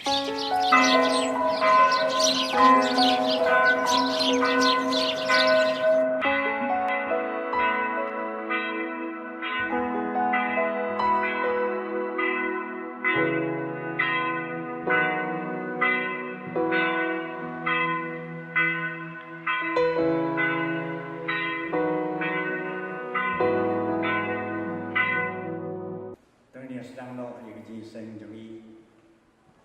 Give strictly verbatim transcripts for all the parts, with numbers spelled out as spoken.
To ngin ïa sdang noh ïa ka jingïaseng jong ngi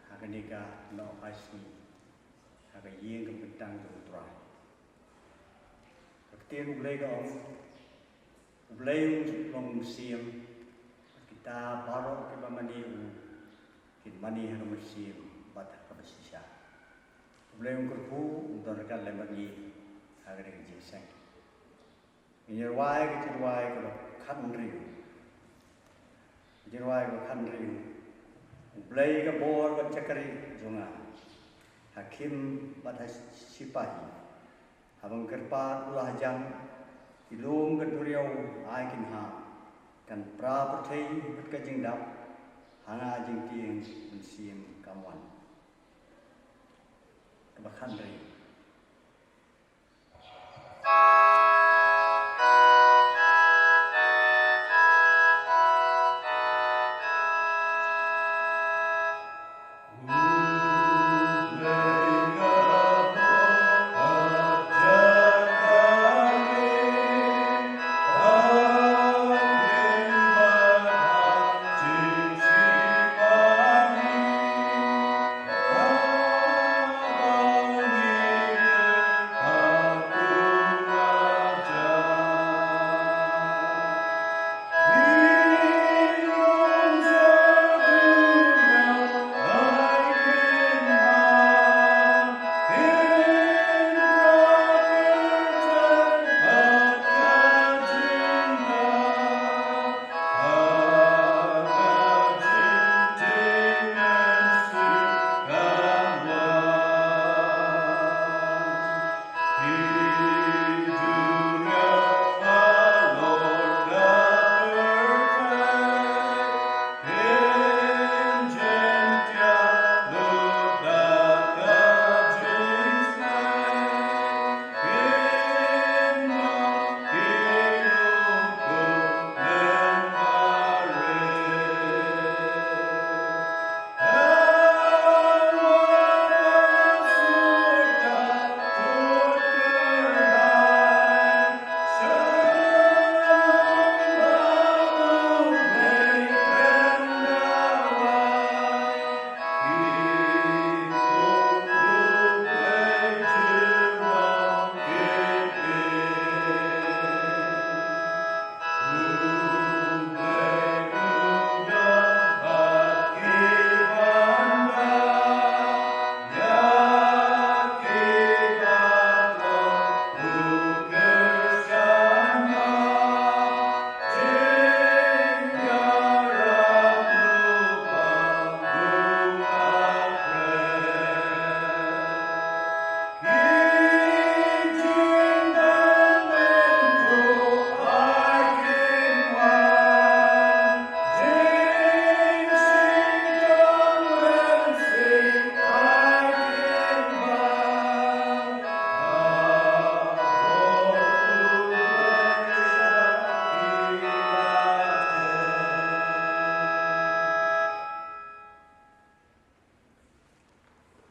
ha kane ka Nohphai Sngi ha ka ïing ka bteng jong U Trai. Ka ktien U Blei ka ong, U Blei un long mynsiem, bad kita baroh kiba mane u kin mane ha ka mynsiem bad ha kaba shisha. U Blei un kyrkhu, un don ryngkat lem bad ngi ha kane ka jingïaseng. Ngin ïa rwai ka jingrwai kaba khathynriew. Ka jingrwai kaba khathynriew. U Blei ka bor bad jakri jong nga, ha khim bad ha shipai. Haba nga kyrpad u la hajan, ki lum ka duriaw ai kin hap, kan pra pyrthei bad ka jingdap, ha nga jingtieng mynsiem kam wan. Kaba khathynriew.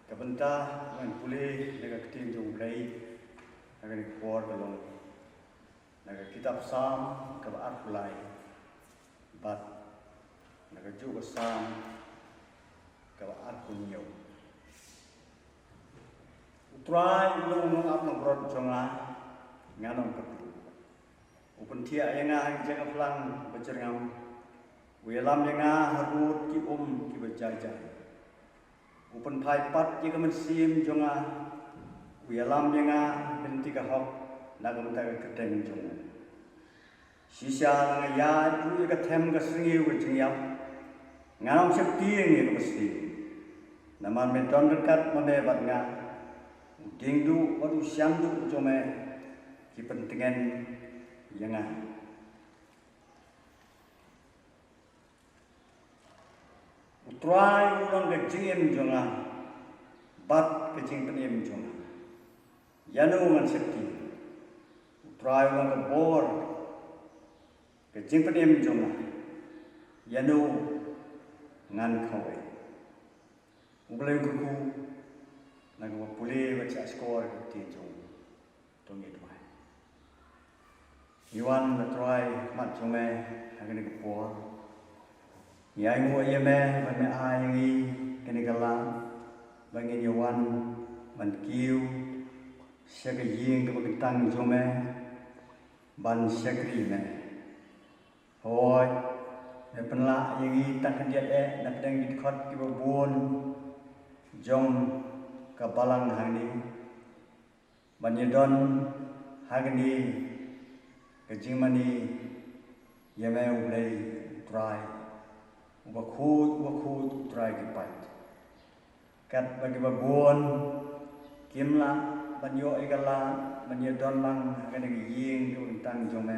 Ka bynta ban pule na ka ktien jong U Blei ha kane ka por ka long na ka kitab Salm kaba arphew lai bad na kajuh ka Salm kaba arphew hynñiew. U Trai u long u nongap nongbrot jong nga, ngan ym kyrduh. U pynthiah ïa nga ha ki jaka phlang ba jyrngam. U ïalam ïa nga harud ki um kiba jai jai. U pynphai pat ïa ka mynsiem jong nga. U ïalam ïa nga ha ka lynti ka hok na ka bynta ka kyrteng jong u. Shisha la nga ïaid ruh ïa ka them ka sngi ka jingïap, ngan ym sheptieng ïa kaba sniew. Namar me don ryngkat ma me bad nga. U dieng duh bad u shan duh jong me ki pyntngen ïa nga. U Trai u long ka jingim jong nga bad ka jingpynim jong nga, ïa no ngan sheptieng? U Trai u long ka bor, ka jingpynim jong nga, ïa no ngan kawei? U Blei u kyrkhu na kaba pule bad shah shkor ka ktien jong u. To ngin duwai. Ngi wan, la Trai, ha khmat jong me ha kane ka por. Ngi ainguh ïa me ba me ai ïa ngi kane ka lad ba ngin ïa wan ban kiew sha ka ïing kaba kyntang jong me ban shakri ïa me. Hooid, me pynlah ïa ngi tang khyndiat eh na pdeng ki dkhot kiba bun jong ka balang hangne, ban ïa don ha kane ka jingmane ïa me, U Blei, U Trai uba khuid, uba khuid, U Trai ki paid. Katba kiba bun kim lah ban ïoh ïa ka lad ban ïa don lang ha kane ka ïing kaba kyntang jong me,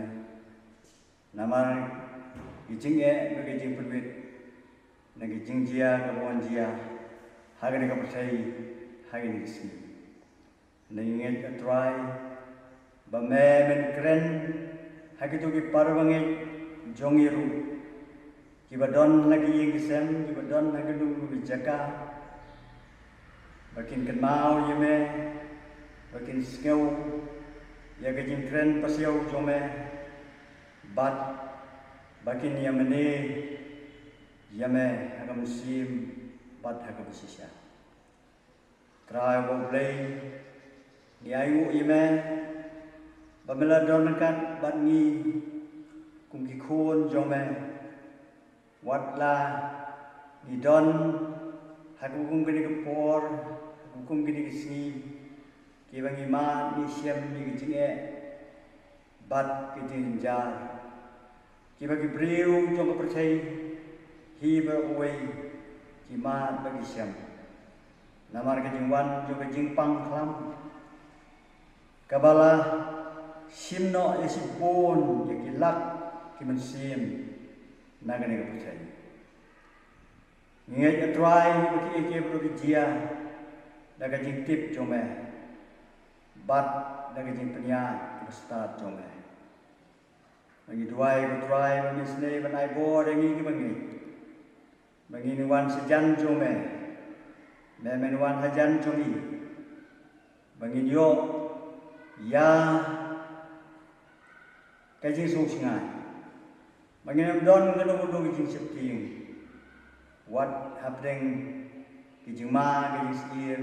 namar ki jingeh bad ki jingpynwit na ki jingjia kaba wan jia ha kane ka pyrthei ha kine ki sngi. Ngi ngeit, A Trai, ba me men kren ha kito ki para bangeit jong ngi ruh, kiba don ha ki ïing ki sem, kiba don ha kito ki jaka, ba kin kynmaw ïa me, ba kin sngew ïa ka jingkren pasiaw jong me, bad ba kin ïa mane ïa me ha ka mynsiem bad ha kaba shisha. Trai, U Blei, ngi ainguh ïa me ba me la don ryngkat bad ngi kum ki khun jong me. Wat la ngi don ha kum kine ki por, ha kum kine ki sngi, kiba ngi mad ngi shem ïa ki jingeh bad ki jingjynjar, kiba ki briew jong ka pyrthei hi baroh kawei ki mad bad ki shem namar ka jingwan jong ka jingpang khlam, kaba la shim noh ïa shibun ïa ki lak ki mynsiem na kane ka pyrthei. Ngi ngeit, A Trai, ba kiei kiei baroh ki jia da ka jingtip jong me bad da ka jingpynïaid kaba stad jong me. Ba ngi duwai, A Trai, ba me isynei ban ai bor ïa ngi kiba ngeit, ba ngin wan shajan jong me, me men wan hajan jong ngi, ba ngin ïoh ïa ka jingsngewsynei, ba ngin ym don kano kano ka jingsheptieng, wat hapdeng ki jingma, ki jingsyier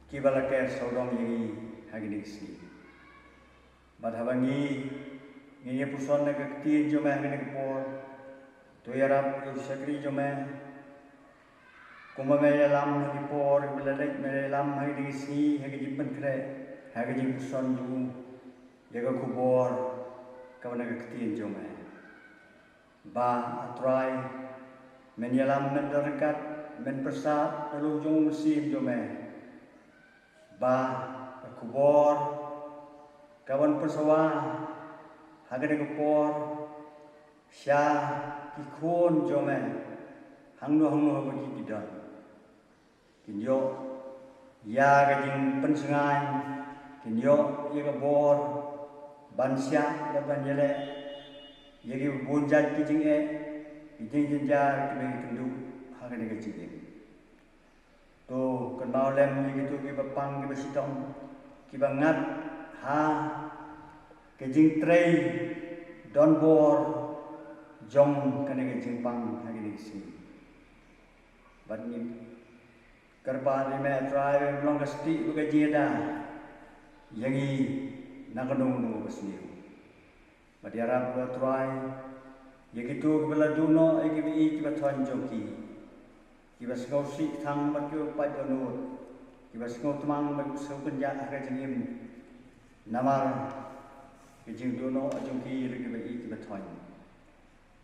kiba la ker sawdong ïa ngi ha kine ki sngi. Bad haba ngi, ngin ïa puson na ka ktien jong me ha kane ka por, to ïarap ïa u shakri jong me, kumba me ïalam ha ki por kiba la leit, me ïalam ha kine ki sngi ha ka jingpynkhreh, ha ka jingpuson jong u ïa ka khubor kaba na ka ktien jong me. Ba, A Trai, men ïalam, men don ryngkat, men pyrsad na lum jong u Mynsiem jong me, ba ka khubor kaban pynsawa ha kane ka por sha ki khun jong me hangno hangno ba ki, ki don, kin ïoh ïa ka jingpynsngew, kin ïoh ïa ka bor ban shah bad ban ïaleh ïa ki bun jait ki jingeh, ki jingjynjar kiba ngi kynduh ha kane ka jingim. To kynmaw lem ïa kito kiba pang, kiba shitom, kiba ngat ha ka jingtrei donbor jong kane ka jingpang ha kine ki sngi. Bad ngi kyrpad ïa me, A Trai, ba men long ka stieh bad ka jingïada ïa ngi na kano kano ka sniew. Bad ïarap, A Trai, ïa kito kiba la duh noh ïa kiba ïeit kiba thoiñ jong ki, kiba sngewsih kthang bad kiba pait dohnud, kiba sngewtmang bad kiba sngewkynjah ha ka jingim namar ka jingduh noh jong ki ïa kiba ïeit kiba thoiñ.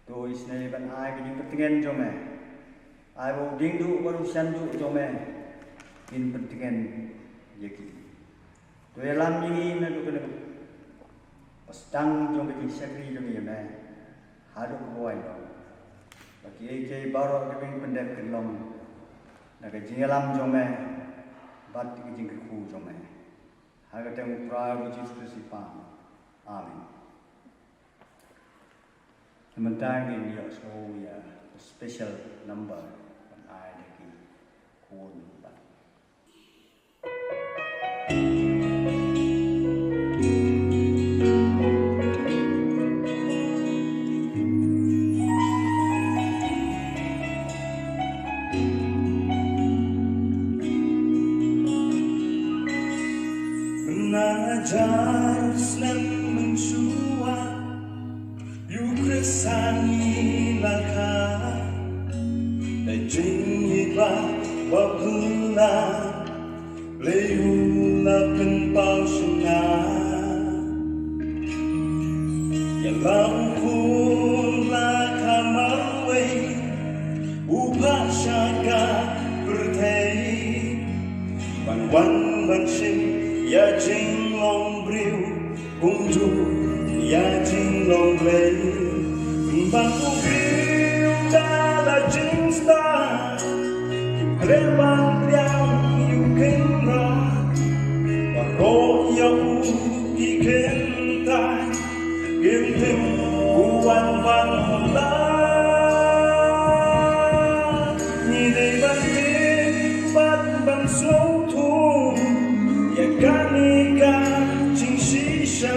To isynei ban ai ka jingpyntngen jong me. Ai ba u diengduh bad u shanduh jong me kin pyntngen ïa ki. To ïalam ïa ngi naduh kane ka ba sdang jong ka jingshakri jong ngi ïa me haduh kaba wai noh. Ba kiei kiei baroh kiba ngi pyndep kin long da ka jingïalam jong me bad ka jingkyrkhu jong me. Ha ka kyrteng u Trai Jisu Khrist i pang. Amen. Mynta ngin ïohsngew ïa ka special number ban ai da ki khun bad Hajar snem mynshuwa, ïa u Khrist ha ngi la kha. Da jingïeit ba phylla, Blei u la pynpaw shynna. Ïa la u khun la kha marwei, u phah sha ka pyrthei. Ban wan ban shim ïa jinglong briew, kumjuh ïa jinglong Blei. Ban u briew da la jingstad, ki kren ban pdiang ïa u Kynrad. Baroh ïa u ki kynthei, Kim tim u wan ban pynlah. Ngi dei ban tim bad ban sngewthuh ïa kane ka jingshisha.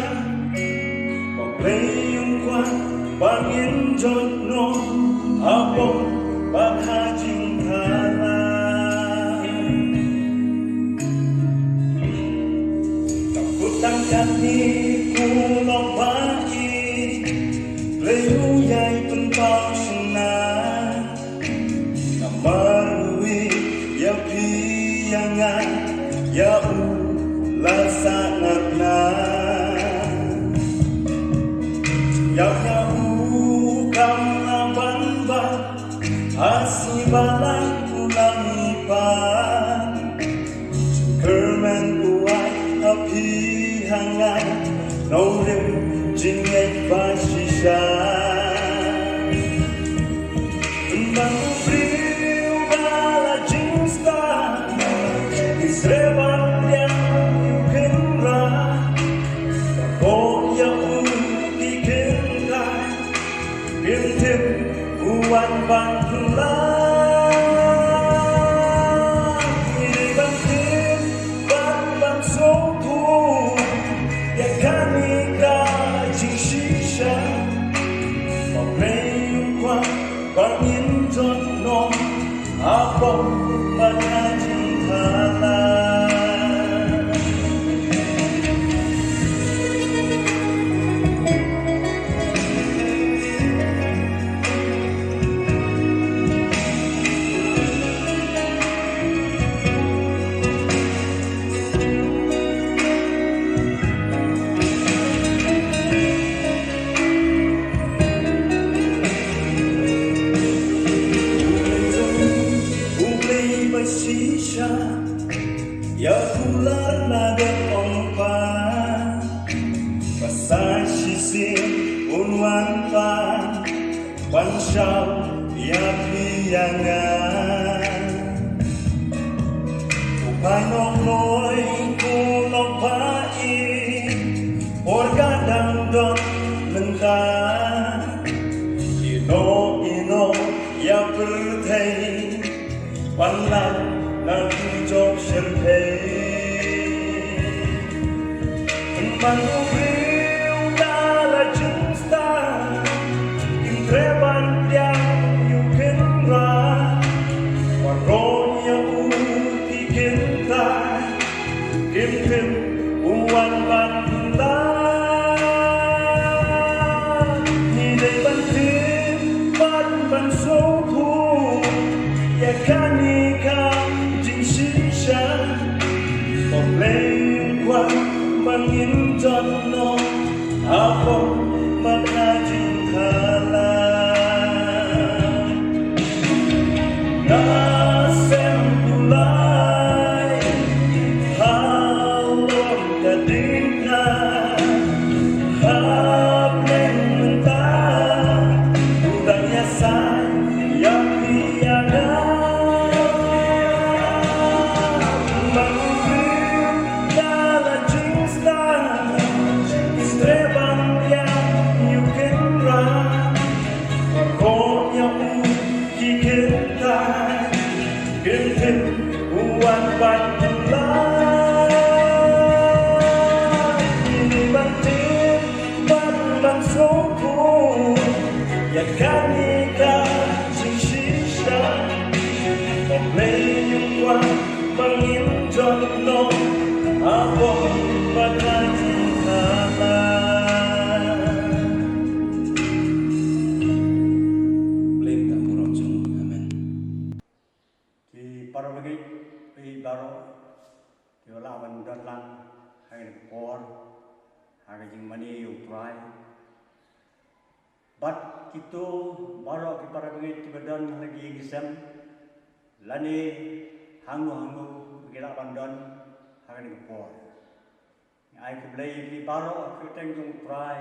Ba Blei u kwah ba ngin jot noh ha pop bad ha jingthala. Ka kut tang katne ko long ba ïeit, Blei u ïai pynpaw shynna. Namar u ïeit ïa phi ïa nga, ïa u la sahnarphna. Ïa nga u kam lah ban bat, ha sngi ba lah u la mih pat. Jingkyrmen u ai ha phi ha nga, nongrim jingngeit ba shisha. Tang u briew ba la jingstad, ki sreh ban pdiang ïa u Kynrad. Baroh ïa u ki kynthei, Kim tim u wan ban pynlah. Ngi dei ban tim bad ban sngewthuh ïa kane ka jingshisha. Ba Blei u kwah ba ngin jot noh ha pop bad ha jingthala. U Blei ba shisha, ïa kular la dep ong pat, ba sa shisien un wan pat ban shah ïa phi ïa nga. U painong noi ko long ba ïeit, por ka dang don mynta. Ïehnoh ïehnoh ïa pyrthei, ban lap na ki jong shyrkhei. Pynban u briew da la jingstad, kim treh ban pdiang ïa u Kynrad. Baroh ïa u ki kynthei, kim tim u wan ban pynlah. Ngi dei ban tim bad ban sngewthuh ïa kane ka jingshisha. Ba Blei u kwah ba ngin jot noh ha pop bad ha jingthala. Nga sngewthuh lai halor ka diengphna, ha pdeng mynta u dang ïasaid Ban tip ban ban sngewthuh ïa kane ka jingshisha. Ba Blei u kwah ba ngin jot noh ha bor ba la jingkhalai. Blei un tang burom jong u. Amen. Ki para bangeit, phi baroh kiba lah ban don lang ha kane ka por ha ka jingmane ïa u Trai. Bad kito baroh ki para bangeit kiba don ha la ki ïing ki sem lane hangno hangno ki lah ban don ha kane ka por. Ngi ai khublei ïa phi baroh ha ka kyrteng jong u Trai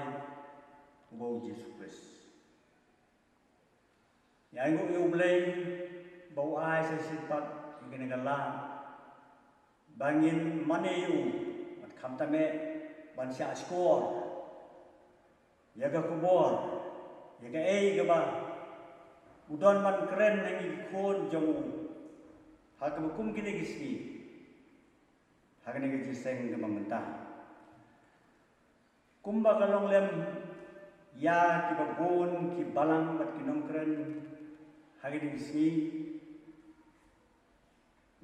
uba u Jisu Khrist. Ngi ainguh ïa u Blei ba u ai sa shisien pat ïa kane ka lad ba ngin mane ïa u bad khamtam eh ban shah shkor ïa ka khubor ïa kaei kaba u don ban kren ha ngi ki khun jong u ha kaba kum kine ki sngi ha kane ka jingïaseng kaba mynta. Kumba ka long lem ïa kiba bun ki balang bad ki nongkren ha kine ki sngi.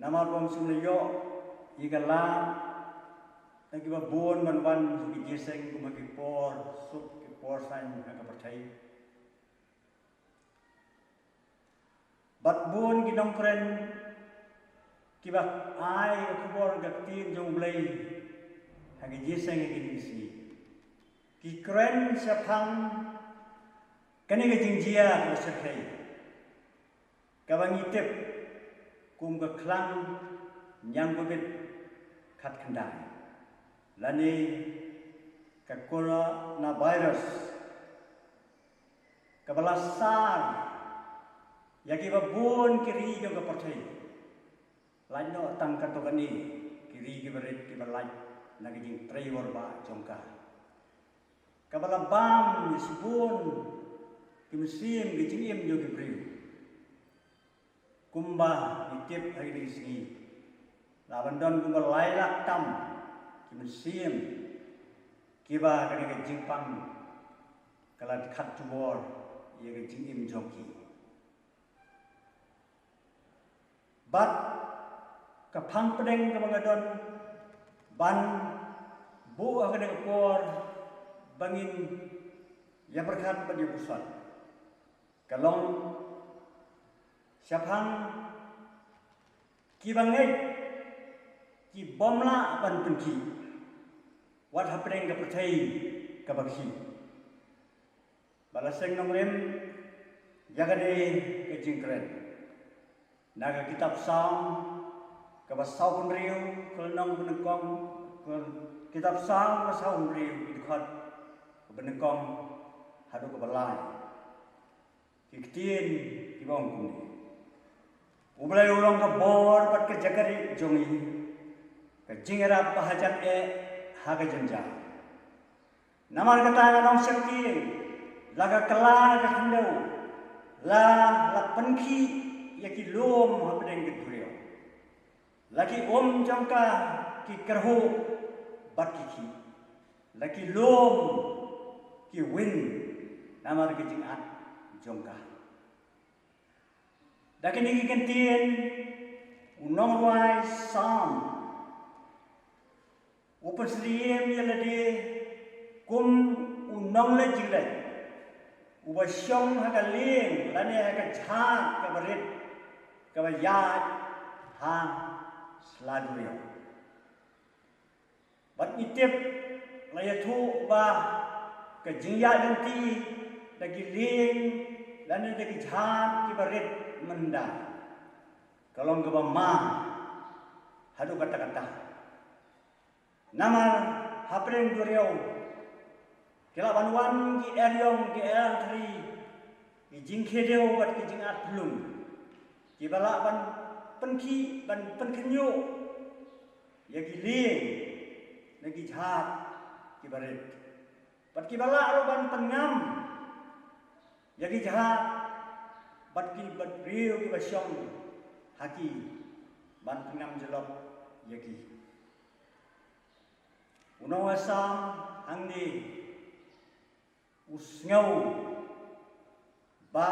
Namar ba ym shym la ïoh ïa ka lad na kiba bun ban wan ha ki jingïaseng kum ha ki por suk ki por saiñ ha ka pyrthei. Bad bun ki nongkren kiba ai ka khubor ka ktien jong u Blei ha ki jingïaseng ha kine ki sngi. Ki kren shaphang kane ka jingjia kaba shyrkhei kaba ngi tip kum ka khlang ñiangkubit khatkhyndai lane ka coronavirus kaba la sar ïa kiba bun ki ri jong ka pyrthei. Lait noh tang katto katne ki ri kiba rit kiba lait na ka jingtrei warbah jong ka. Kaba la bam ïa shibun ki mynsiem ki jingim jong ki briew. Kumba ngi tip ha kine ki sngi la ban don kumba lai lak tam ki mynsiem kiba kane ka jingpang ka la khat jubor ïa ka jingim jong ki. Bad ka phang pdeng kaba nga don ban buh ha kane ka por ba ngin ïa pyrkhat bad ïa puson ka long shaphang kiba ngeit ki bym lah ban pynkhih wat hapdeng ka pyrthei kaba khih. Ba la seng nongrim ïa kane ka jingkren na ka kitab Salm kaba sawphew hynriew, ka lynnong kaba nyngkong, ka kitab Salm kaba sawphew hynriew, ki dkhot kaba nyngkong haduh kaba lai. Ki ktien kiba ong kumne: U Blei u long ka bor bad ka jaka rieh jong ngi, ka jingïarap ba hajan eh ha ka jynjar. Namar kata nga nongshakri, la ka kylla ka khyndew, la la pynkhih ïa ki lum hapdeng ka duriaw. La ki um jong ka ki kyrhuh bad ki khih, la ki lum ki win namar ka jingat jong ka. Da kine ki kyntien u nongrwai Salm u pynsyriem ïa lade kum u nongleit jingleit uba shong ha ka lieng lane ha ka jhad kaba rit kaba ïaid ha sla duriaw. Bad ngi tip la ïathuh ba ka jingïaid lynti da ki lieng lane da ki jhad kiba rit mynta ka long kaba ma haduh katta katta. Namar hapdeng duriaw ki lah ban wan ki eriong ki erthri, ki jingkhiew bad ki jingat phyllung kiba lah ban pynkhih ban pynkhynñiuh ïa ki lieng na ki jhad kiba rit. Bad kiba lah ruh ban pynngam ïa ki jhad bad ki bad briew kiba shong ha ki ban pynnam jyllop ïa ki. U nongwei Salm hangne u sngew ba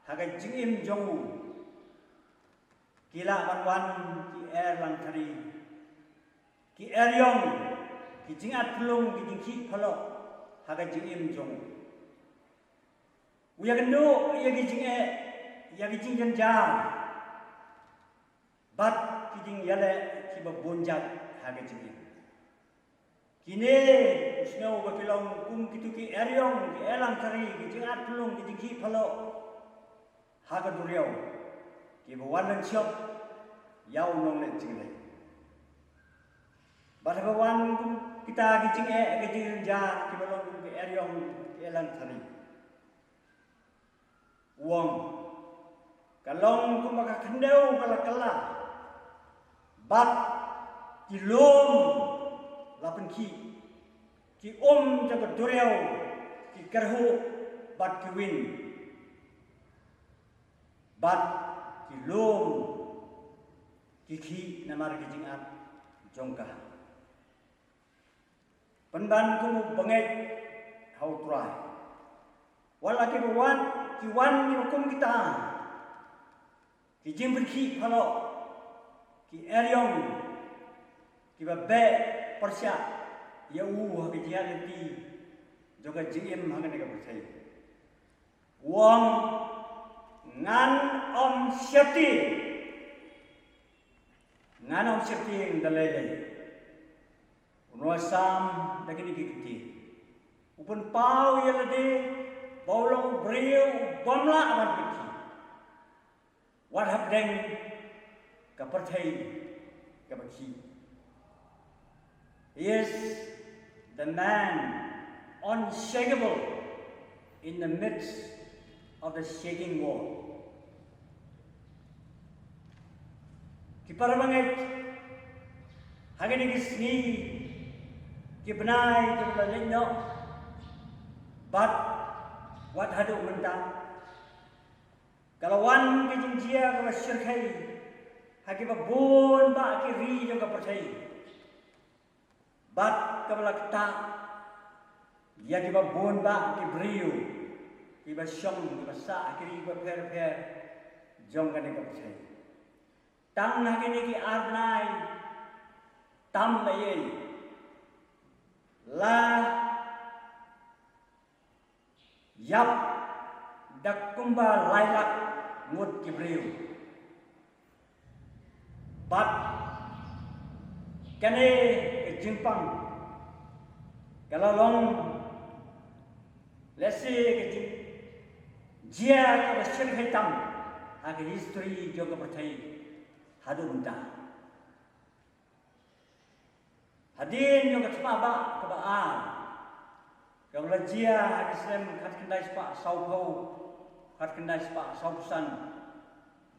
ha ka jingim jong u ki lah ban wan ki er langthari, ki er ïong, ki jingat phyllung, ki jingkhih phalok ha ka jingim jong u. U ïakynduh ïa ki jingeh, ïa ki jingjynjar bad ki jingïaleh kiba bun jait ha ka jingim. Kine u sngew ba ki long kum kito ki er ïong, ki er langthari, ki jingat phyllung, ki jingkhih phalok ha ka duriaw, kiba wan lynshop ïa u nongleh jingleh. Bad haba wan kum kita ki jingeh, ki jingjynjar, kiba long kum ki er ïong, ki er langthari, u ong, ka long kumba ka khyndew ka la kylla bad ki lum la pynkhih, ki um jong ka duriaw ki kyrhuh bad ki win, bad ki lum ki khih namar ki jingat jong ka. Pynban kum u bangeit ha U Trai. Wat la kiba wan, ki wan kiba kum kita ki jingpynkhih phalok, ki er ïong, kiba beh pyrshah ïa u ha ka jingïaid lynti jong ka jingim ha kane ka pyrthei. U ong, ngan ym sheptieng, ngan ym sheptieng da lei lei. U nongwei Salm da kine ki kyntien u pynpaw ïa lade ba u long u briew u bym lah ban pynkhih wat hapdeng ka pyrthei kaba khih. He is the man unshakable in the midst of the shaking world. Ki para bangeit, ha kine ki sngi, ki bnai kiba la leit noh bad wat haduh mynta, ka la wan ka jingjia kaba shyrkhei ha kiba bun bah ki ri jong ka pyrthei. Bad kaba la ktah ïa kiba bun bah ki briew kiba shong, kiba sah ha ki ri kiba pher pher jong kane ka pyrthei. Tang ha kine ki ar bnai tam ba ïeit la ïap da kumba lai lak ngut ki briew. Bad kane ka jingpang ka la long lehse ka jingjia kaba shyrkhei tam ha ka history jong ka pyrthei haduh mynta. Hadien jong ka thma bah kaba ar kaba la jia ha ki snem khatkhyndai spah sawphew, khatkhyndai spah sawphew san,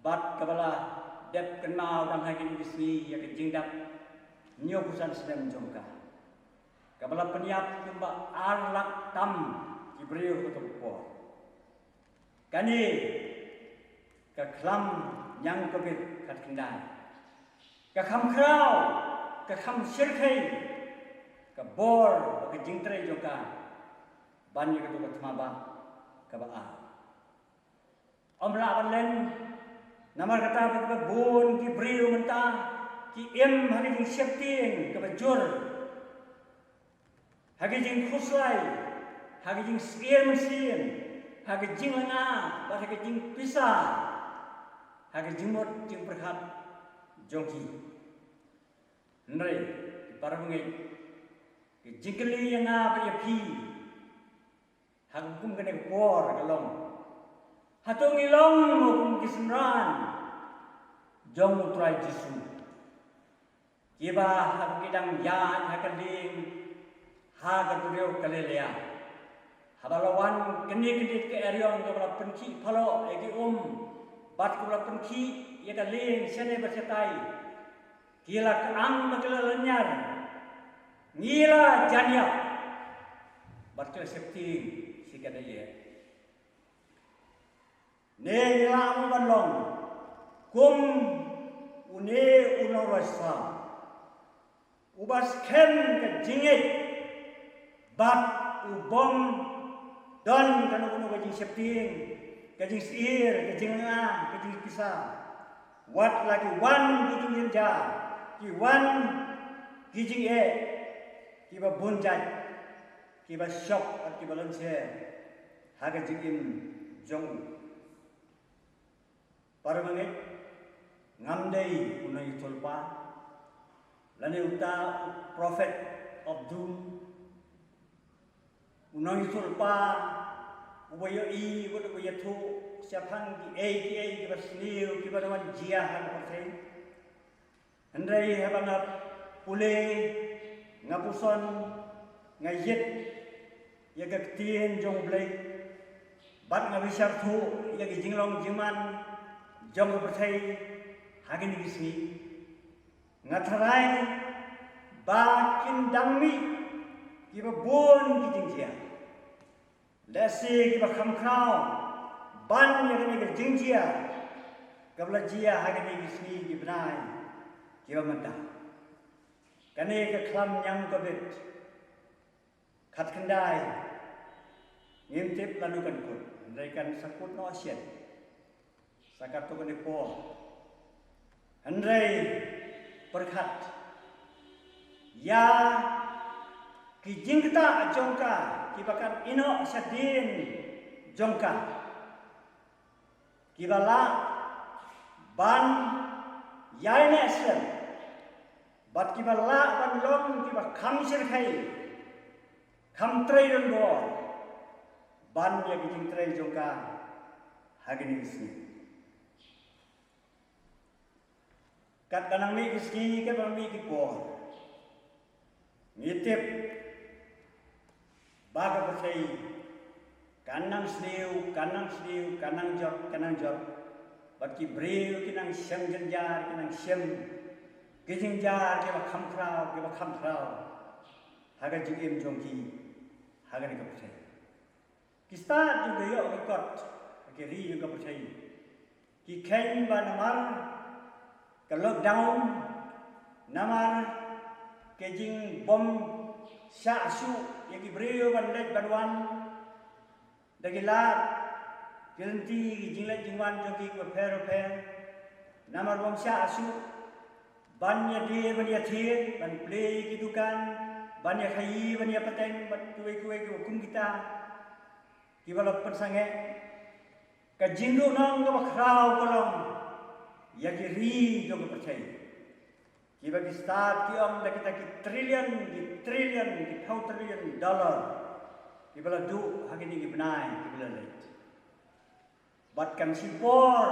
bad kaba la dep kynmaw dang ha kine ki sngi ïa ka jingdap hynñiewphew san snem jong ka, kaba la pynïap kumba ar lak tam ki briew ha kata ka por. Kane ka khlam ñiang Covid khatkhyndai ka kham khraw, ka kham shyrkhei, ka bor bad ka jingtrei jong ka ban ïa kato ka thma bah kaba ar. Ym lah ban len, namar kata ba kiba bun ki briew mynta ki im ha ka jingsheptieng kaba jur, ha ka jingkhuslai, ha ka jingsyier mynsiem, ha ka jinglynga bad ha ka jingpisa, ha ka jingmut jingpyrkhat jong ki. Hynrei ki para bangeit, ka jingkylli ïa nga bad ïa phi ha ka kum kane ka por ka long, hato ngi long kum ki synran jong U Trai Jisu, kiba ha ki dang ïaid ha ka lieng ha ka duriaw Galilea, haba la wan kane ka dit ka eriong kaba la pynkhih phalok ïa ki um bad kaba la pynkhih ïa ka lieng shane bad shatai, ki la kyang bad ki la lynñiar, ngi la jan ïap bad ki la sheptieng shi katdei. Ne ngi lah ban long kum Uba skhem ka jingngeit bad u bym don kano kano ka jingsheptieng, ka jingsyier, ka jingngeit, ka jingpisa. Wat la ki wan ki jingjynjar, ki wan ki jingeh, kiba bun jait, kiba shok bad kiba lyngkhuh ha ka jingim jong u. Para bangeit, ngam dei u nongïathuhlypa lane uta u prophet of doom. U nongïathuhlypa uba ïohi bad uba ïathuh shaphang kiei kiei kiba sniew kiba don jia ha ka pyrthei. Hynrei haba nga pule, nga puson, nga ïeit ïa ka ktien jong U Blei bad nga bishar thuh ïa ki jinglong jingman jong ka pyrthei ha kine ki sngi, nga tharai ba kin dang mih kiba bun ki jingjia. Lehse kiba kham khraw ban ïa kane ka jingjia kaba la jia ha kine ki sngi ki bnai kiba mynta. Kane ka khlam ñiang Covid khatkhyndai, ngim tip lano kan kut, hynrei kan sa kut noh shen. Sa katto katne por. Hynrei pyrkhat ïa ki jingktah jong ka kiba kan ïehnoh shadien jong ka, kiba lah ban ïaineh slem bad kiba lah ban long kiba kham shyrkhei, kham trei don bor ban ïa ki jingtrei jong ka ha kine ki sngi. Katba nang mih ki sngi, katba nang mih ki por, ngi tip ba ka pyrthei kan nang sniew, kan nang sniew, kan nang jot, kan nang jot. Bad ki briew ki nang shem jynjar, ki nang shem ki jingjynjar kiba kham khraw, kiba kham khraw ha ka jingim jong ki ha kane ka pyrthei. Ki stad jong ka ïoh ka kot ha ki ri jong ka pyrthei ki kheiñ ba namar ka lockdown, namar ka jingbym shah shuh ïa ki briew ban leit ban wan, da ki lad ki lynti ki jingleit jingwan jong ki kiba pher bapher. Namar bym shah shuh ban ïadie ban ïathied, ban plie ki dukan, ban ïakhaïi ban ïapateng bad kiwei kiwei kiba kum kita kiba la pynsangeh. Ka jingduhnong kaba khraw ka long ïa ki ri jong ka pyrthei kiba ki stad ki ong da kita ki trillion, ki trillion, ki phew trillion dollar kiba la duh ha kine ki bnai kiba la leit. Bad kan shim por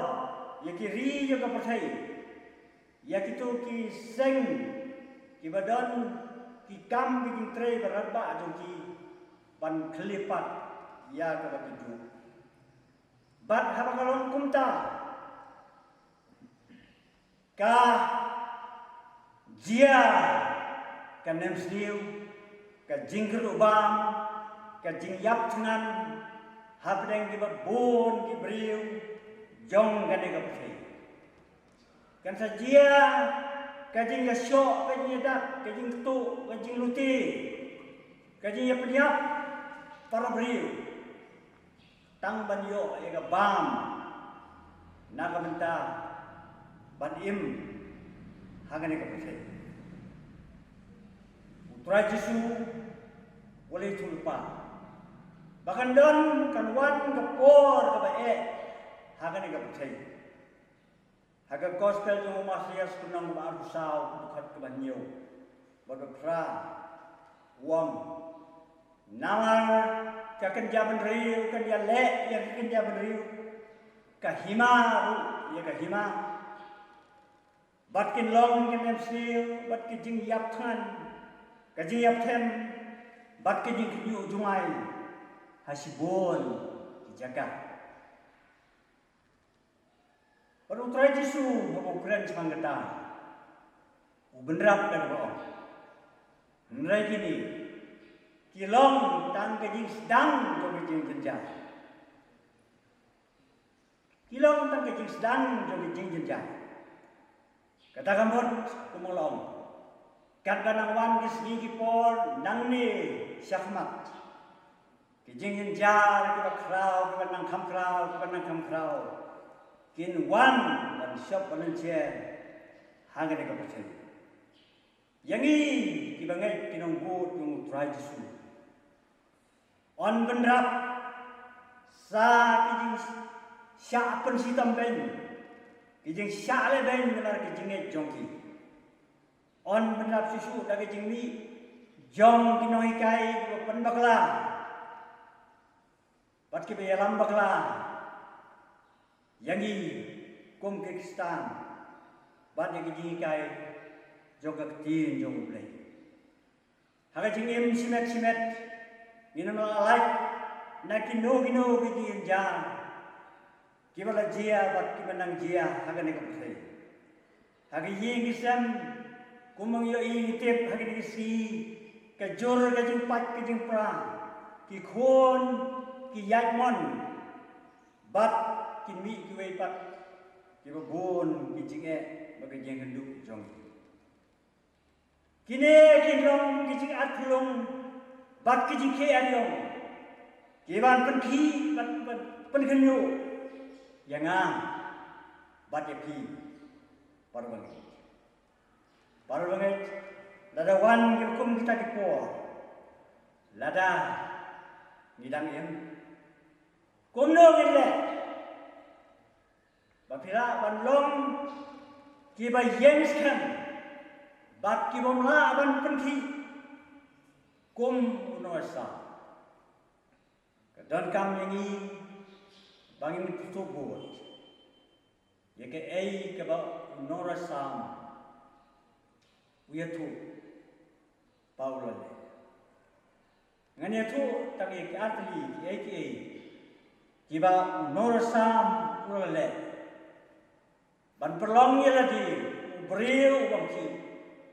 ïa ki ri jong ka pyrthei, ïa kito ki seng kiba don ki kam ki jingtrei ba radbah jong ki ban khlipad ïa kaba ki duh. Bad haba ka long kumta, ka jia ka nemsniew, ka jingkyrduh bam, ka jingïap thngan hapdeng kiba bun ki briew jong kane ka pyrthei. Kan sa jia ka jingïashoh, ka jingïadat, ka jingktuh, ka jinglute, ka jingïapynïap para briew, tang ban ïoh ïa ka bam na ka bynta ban im ha kane ka pyrthei. U Trai Jisu u la ïathuhlypa ba kan don, kan wan ka por kaba eh ha kane ka pyrthei. Ha ka gospel jong u Mathaios, lynnong kaba arphew saw, ka dkhot kaba hynñiew bad kaba phra, u ong, namar ka kynja bynriew kan ïaleh ïa ka kynja bynriew, ka hima ruh ïa ka hima. Bad kin long ki nemsniew bad ki jingïap thngan, ka jingïap them bad ki jingkhynñiuh jngai ha shibun ki jaka. Bad u Trai Jisu haba u kren shaphang kata, u bynrap da kaba ong, hynrei kine ki long tang ka jingsdang jong ka jingjynjar. Ki long tang ka jingsdang jong ka jingjynjar. Kata ka mut, kumba long, katba nang wan ki sngi ki por nangne shakhmat, ki jingjynjar kiba khraw, kiba nang kham khraw, kiba nang kham khraw, kin wan ban shop ban lyncher ha kane ka pyrthei. Ïa ngi kiba ngeit ki nongbud jong U Trai Jisu, yn bynrap sa ki jingshah pynshitom beiñ, ki jingshah leh beiñ namar ki jingngeit jong ki. Yn bynrap shuh shuh da ki jingmih jong ki nonghikai kiba pynbakla bad kiba ïalam bakla ïa ngi kum ki Khristan bad ïa ki jinghikai jong ka Ktien jong U Blei. Ha ka jingim shimet shimet, ngin ym lah lait na kino kino ki jingjynjar kiba la jia bad kiba nang jia ha kane ka pyrthei. Ha ki ïing ki sem, kumba ngi ïohi ngi tip ha kine ki sngi, ka jur ka jingpait ka jingpra, ki khun ki ïaid mon bad kin mih kiwei pat kiba bun ki jingeh bad ki jingkynduh jong ngi. Kine kin long ki jingathlung bad ki jingkheiñ ariong kiban pynkhih bad, bad pynkhynñiuh ïa nga bad ïa phi para bangeit. Para bangeit, lada wan ki kum kita ki por, lada ngi dang im, kumno ngin leh ba phi lah ban long kiba ïeng skhem bad kibym lah ban pynkhih kum u nongïalam? Ka donkam ïa ngi ba ngin ïathuh bud ïa kaei kaba u nongïalam u ïathuh ba u la leh. Ngan ïathuh tang ïa ki artylli kiei kiei kiba u nongïalam u la leh ban pynlong ïa lade u briew uba khih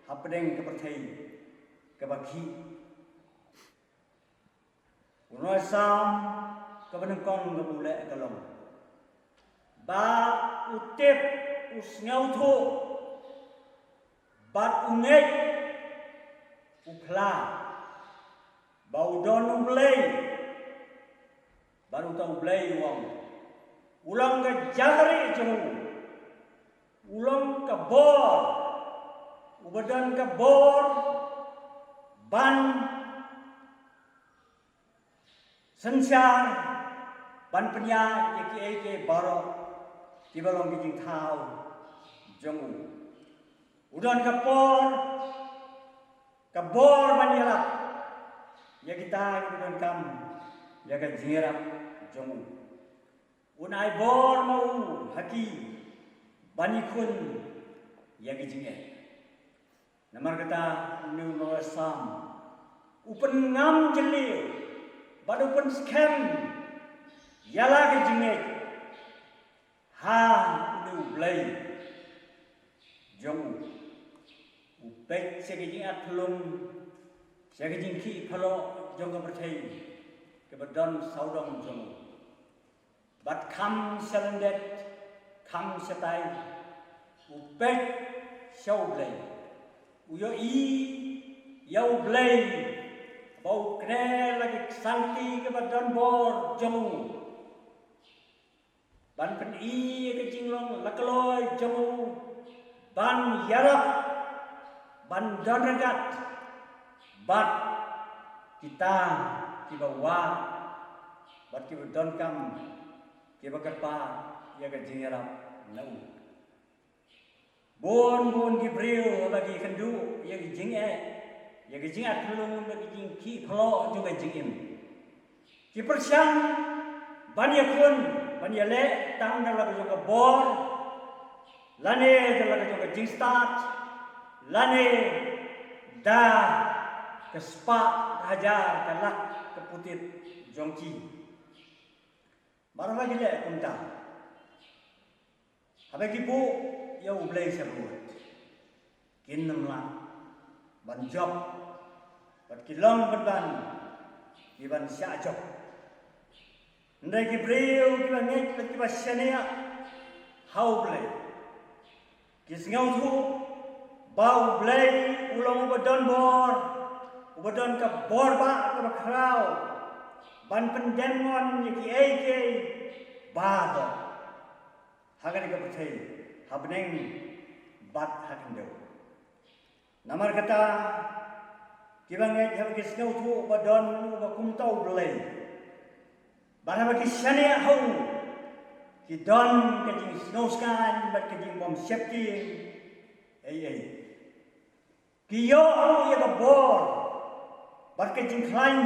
hapdeng ka pyrthei kaba khih. U nongïalam kaba nyngkong kaba u leh ka long ba u tip, u sngewthuh bad u ngeit, u phla ba u don U Blei, bad uta U Blei u ong u long ka jaka rieh jong u, u long ka bor, uba don ka bor ban synshar, ban pynïaid ïa kiei kiei baroh kiba long ki jingthaw jong u. U don ka por, ka bor ban ïarap ïa kita kiba donkam ïa ka jingïarap jong u. Un ai bor ma u ha ki ban ïakhun ïa ki jingeh. Namar kata une u nongïalam u pynngam jylliew bad u pynskhem ïa la ka jingngeit ha une U Blei jong u. U peit sha ka jingathlung, sha ka jingkhih phylla jong ka pyrthei kaba don sawdong jong u. Bad kham sha lyndet, kham shatai, u peit sha U Blei. U ïohi ïa U Blei ba u kren la ki ksangti kaba don bor jong u ban pyni ïa ka jinglong la kloi jong u, ban ïarap, ban don ryngkat bad kita kiba wad bad kiba donkam, kiba kyrpad ïa ka jingïarap na u. Bun bun ki briew haba ki kynduh ïa ki jingeh, ïa ki jingathlung bad ki jingkhih phylla jong ka jingim, ki pyrshang ban ïakhun, ban ïaleh tang da la ka jong ka bor, lane da la ka jong ka jingstad, lane da ka spah, ka hajar, ka lak, ka putit jong ki. Baroh ba ki leh kumta, haba ki buh ïa U Blei shakhmat, kin ym lah ban jop bad ki long pynban kiban shah jop. Hynrei ki briew kiba ngeit bad kiba shaniah ha U Blei, Ki sngewthuh ba U Blei u long uba don bor, uba don ka bor ba kaba khraw ban pyndem ngon ïa kiei kiei baroh ha kane ka pyrthei, ha bneng bad ha khyndew. Namar kata, kiba ngeit haba ki sngewthuh ba don uba kumta U Blei, bad haba ki shaniah ha u, ki don ka jingsngewskaiñ bad ka jingbym sheptieng ei ei. Ki ïoh ïa ka bor bad ka jingkhlaiñ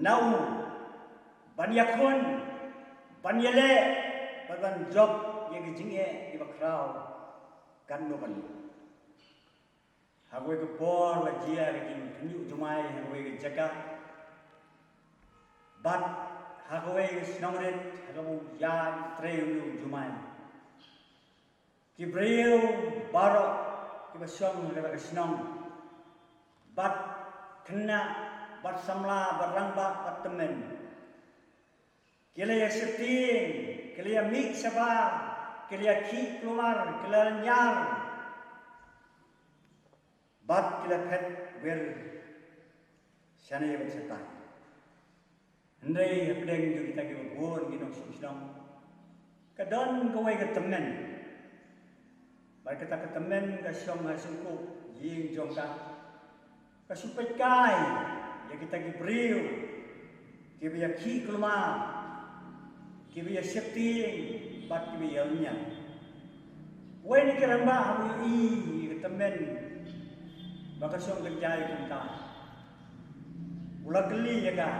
na u ban ïakhun, ban ïaleh bad ban jop ïa ka jingeh kiba khraw katno katno. Ha kawei ka por la jia ka jingkhynñiuh jumai ha kawei ka jaka, bad ha kawei ka shnong rit ha kaba u ïaid trei u jumai. Ki briew baroh kiba shong ha kata ka shnong, bad khynnah, bad samla, bad rangbah, bad tymmen, ki la ïa sheptieng, ki la ïa mih shabar, ki la ïa khih kulmar, ki la lynñiar, bad ki la phet wir shane bad shatai. Hynrei hapdeng jong kita kiba bun ki nongshong shnong, ka don kawei ka tymmen. Bad kata ka tymmen ka shong ha shongkup ïing jong ka, ka shu peit kai ïa kita ki briew kiba ïa khih kulmar, kiba ïa sheptieng bad kiba ïa lynñiar. Wei na ki rangbah haba u ïohi ïa ka tymmen ba ka shong kynjai kumta, u la kylli ïa ka,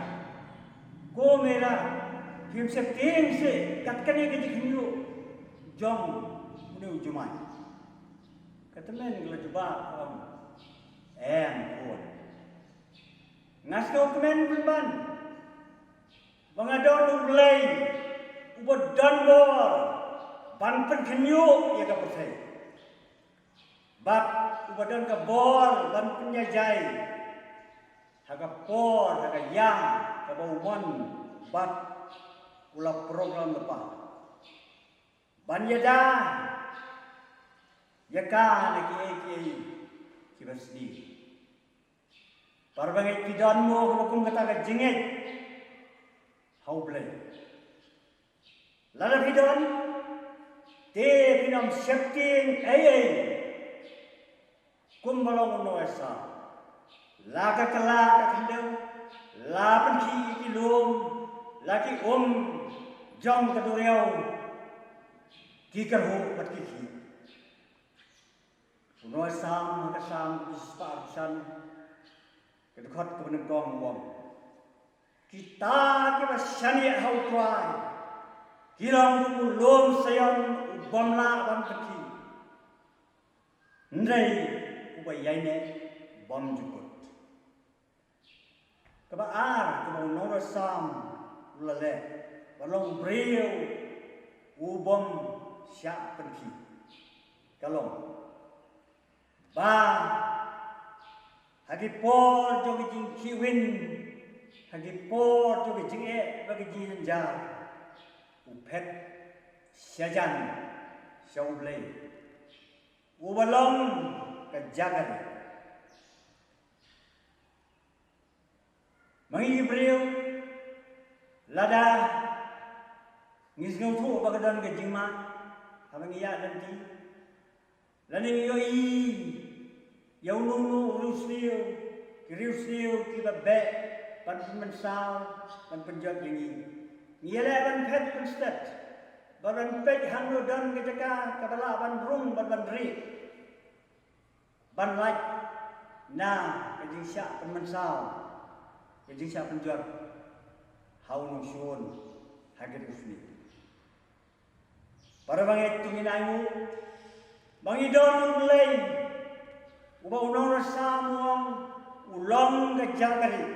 "Ko Meira, phim sheptieng seh kat kane ka jingkhynñiuh jong une u jumai?" Ka tymmen ka la jubab ka ong, "Em khun, nga sngewkmen pynban ba nga don U Blei uba don bor ban pynkhynñiuh ïa ka pyrthei, bad uba don ka bor ban pynïaid ha ka por, ha ka ïa kaba u mon bad u la program lypa ban ïada ïa ka na kiei kiei kiba sniew." Para bangeit, phi don mo kaba kum kata ka jingngeit ha U Blei? Lada phi don, te phin ym sheptieng ei ei. Kumba long u Noah Sam, la ka kylla ka khyndew, la pynkhih ki lum, la ki um jong ka duriaw ki kyrhuh bad ki khih. U Noah Sam ha ka Salm kaba shispah arphew san, ka dkhot kaba nyngkong u ong, "Kita kiba shaniah ha U Trai ki long kum u lum Sion u bym lah ban pynkhih, hynrei uba ïaineh bym ju kut." Kaba ar kaba u Noah Sam u la leh ban long u briew u bym shah pynkhih ka long ba ha ki por jong ka jingkhihwin, ha ki por jong ka jingeh bad ka jingjynjar, u phet shajan sha U Blei uba long ka jaka ri. Ma ngi ki briew, lada ngi sngewthuh ba ka don ka jingma haba ngi ïaid lynti, lane ngi ïohi ïa uno uno u riewsniew, ki riewsniew kiba beh ban pynmynsaw, ban pynjot ïa ngi, ngi ïaleh ban phet pynstet bad ban peit hangno don ka jaka kaba lah ban rung bad ban rieh, ban lait na ka jingshah pynmynsaw, ka jingshah pynjot ha u nongshun, ha ka riewsniew. Para bangeit, to ngin ainguh ba ngi don U Blei uba u Noah Sam u ong u long ka jaka rieh,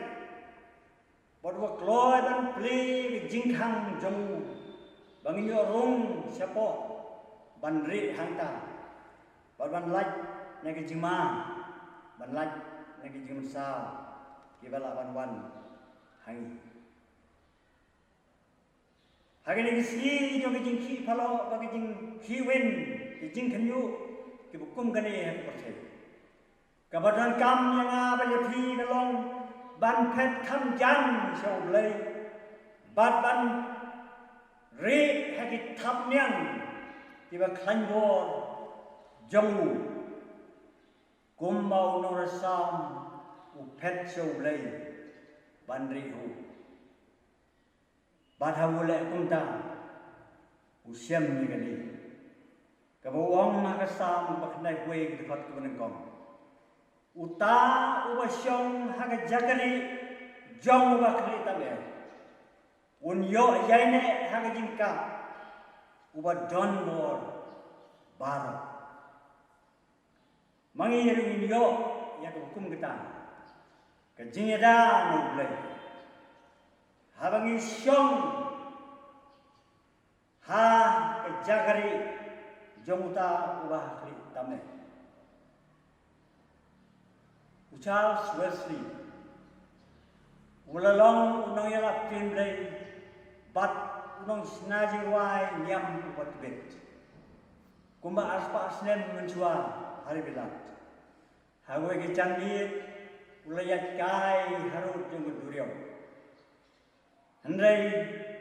bad uba kloi ban plie ka jingkhang jong u ba ngin ïoh rung shapoh ban rieh hangta, bad ban lait na ka jingma, ban lait na ka jingmynsaw kiba lah ban wan ha ngi. Ha kane ka sngi jong ka jingkhih phalok bad ka jingkhihwin, ki jingkhynñiuh kiba kum kane ha ka pyrthei. Kaba donkam ïa nga bad ïa phi ka long ban phet kham jan sha U Blei bad ban rieh ha ki thapniang kiba khlaiñ bor jong u, kumba u nongresam u phet sha U Blei ban rieh ha u. Bad ha u leh kumta u shem ïa kane kaba u ong ha ka Salm ba khyndai phew wei, ka dkhot kaba nyngkong: Uta uba shong ha ka jaka rieh jong uba khlieh tam eh, un ïoh ïaineh ha ka jingkah uba don bor baroh. Ma ngi ruh ngin ïoh ïa kaba kum kata ka jingïada na U Blei haba ngi shong ha ka jaka rieh jong uta uba khlieh tam eh. U Charles Wesley u la long u nongïalap ktien Blei bad u nongshna jingrwai niam uba tbit. Kumba arspah snem mynshuwa ha ri Bilat, ha kawei ka janmiet u la ïaid kai harud jong ka duriaw. Hynrei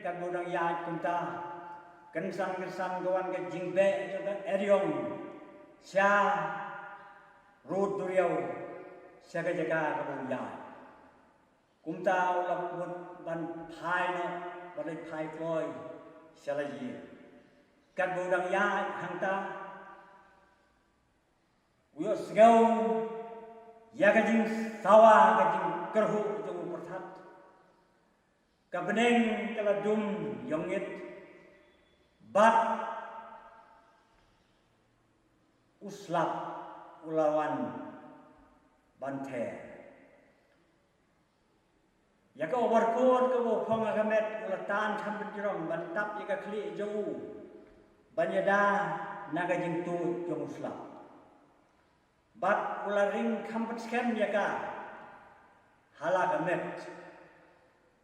katba u dang ïaid kumta, kynsan kynsan ka wan ka jingbeh jong ka eriong sha rud duriaw, sha ka jaka kaba u ïaid. Kumta u la mut ban phai noh, ban leit phai kloi sha la ïing. Katba u dang ïaid hangta, u ïohsngew ïa ka jingsawa, ka jingkyrhuh jong u pyrthat. Ka bneng ka la dum ïongit bad u slap u la wan ban ther. Ïa ka overcoat kaba u phong ha ka met u la tan kham pynjrong ban tap ïa ka khlieh jong u ban ïada na ka jingtuid jong u slap. Bad u la ring kham pynskhem ïa ka ha la ka met.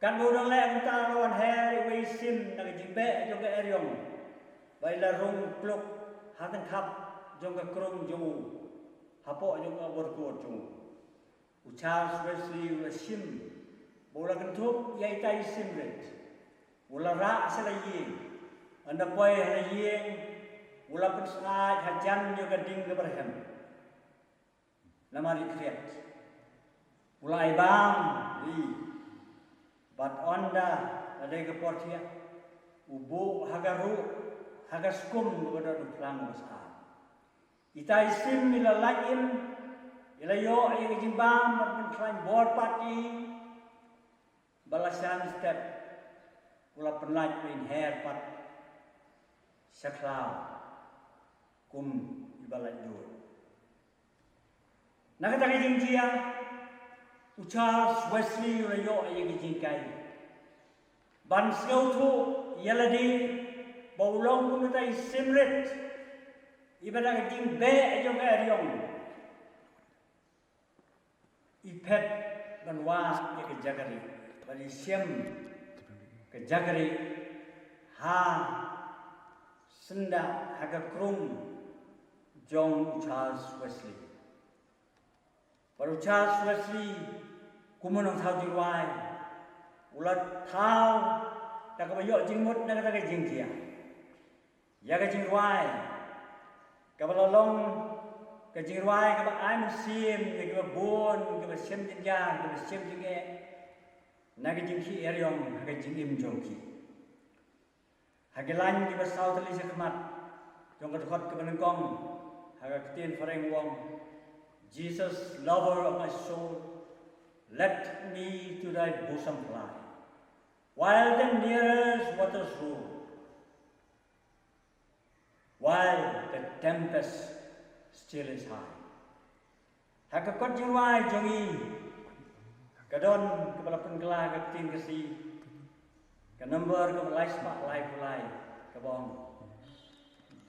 Katba u dang leh kumta, la wan her iwei i sim na ka jingbeh jong ka eriong, ba i la rung kluk ha tyngkhap jong ka krung jong u, hapoh jong ka overcoat jong u. U Charles Wesley u la shim, ba u la kynthup ïa ita i sim rit. U la rah sha la ïing. Ynda poi ha la ïing, u la pynsyaid hajan ïa ka ding kaba rhem. Namar i khriat, u la ai bam ïa i. Bad ynda la dei ka por thiah, u buh ha ka ruh, ha ka skum kaba don u phlang ba sah. Ita i sim i la lait im, i la ïoh ïa ka jingbam bad pynkhlaiñ bor pat ïa i. Ba la shan step, u la pynlait ba in her pat sha khlaw kum iba laitluid. Na kata ka jingjia, u Charles Wesley u la ïoh ïa ka jinghikai ban sngewthuh ïa lade ba u long kum kata i sim rit iba da ka jingbeh jong ka eriong i phet ban wad ïa ka jaka rieh, ban ïashem ka jaka rieh ha syndah, ha ka krung jong u Charles Wesley. Bad u Charles Wesley, kum u nongthaw jingrwai, u la thaw da kaba ïoh jingmut na kata ka jingjia. Ïa ka jingrwai kaba la long ka jingrwai kaba ai mynsiem ïa kiba bun, kiba shem jynjar, kiba shem jingeh na ka jingkhih eriong ha ka jingim jong ki. Ha ki lain kiba saw tylli sha khmat jong ka dkhot kaba nyngkong, ha ka ktien phareng u ong: "Jesus, lover of my soul, let me to thy bosom fly, while the nearest waters roar, while the tempest still is high." Ha ka kot jingrwai jong ngi, ka don kaba la pynkylla ha ka ktien Khasi, ka number kaba lai spah laiphew lai, kaba ong: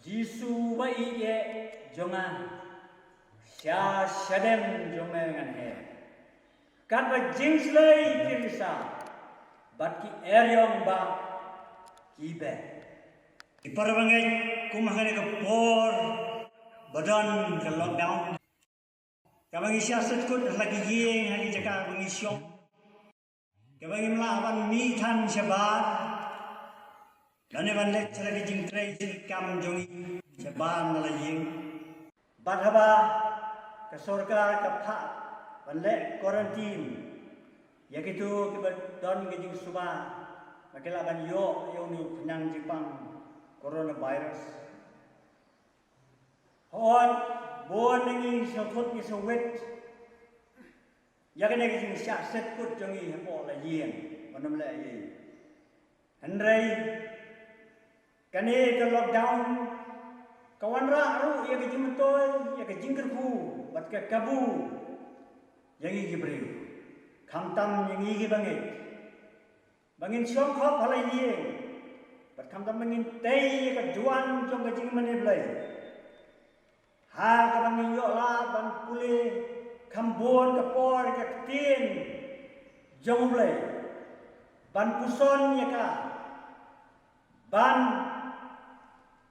"Jisu ba ïeit jong nga, sha shadem jong me ngan her. Katba jingshlei ki risa, bad ki eriong ba ki beh." Ki para bangeit, kum ha kane ka por Ba don ka lockdown. Kaba ngi shah set kut ha la ki ïing, ha ki jaka ba ngi shong. Kaba ngim lah ban mih than shabar. Lane ban leit sha la ki jingtrei jingkam jong ngi shabar na la ïing. Bad haba ka sorkar ka phah ban leh quarantine ïa kito kiba don ka jingsuba ba ki lah ban ïoh ïa une u khnang jingpang coronavirus. Hooid, bun na ngi sngewthuh ngi sngewwit ïa kane ka jingshah set kut jong ngi hapoh la ïing ban ym leh ei ei. Hynrei kane ka lockdown ka wanrah ruh ïa ka jingmyntoi, ïa ka jingkyrkhu bad ka kabu ïa ngi ki briew, khamtam ïa ngi kiba ngeit, ba ngin shong khop ha la ïing bad khamtam ba ngin tei ïa ka duwan jong ka jingmane Blei. Ha kaba ngin ïoh lad ban pule kham bun ka por ïa ka ktien jong U Blei, ban puson ïa ka, ban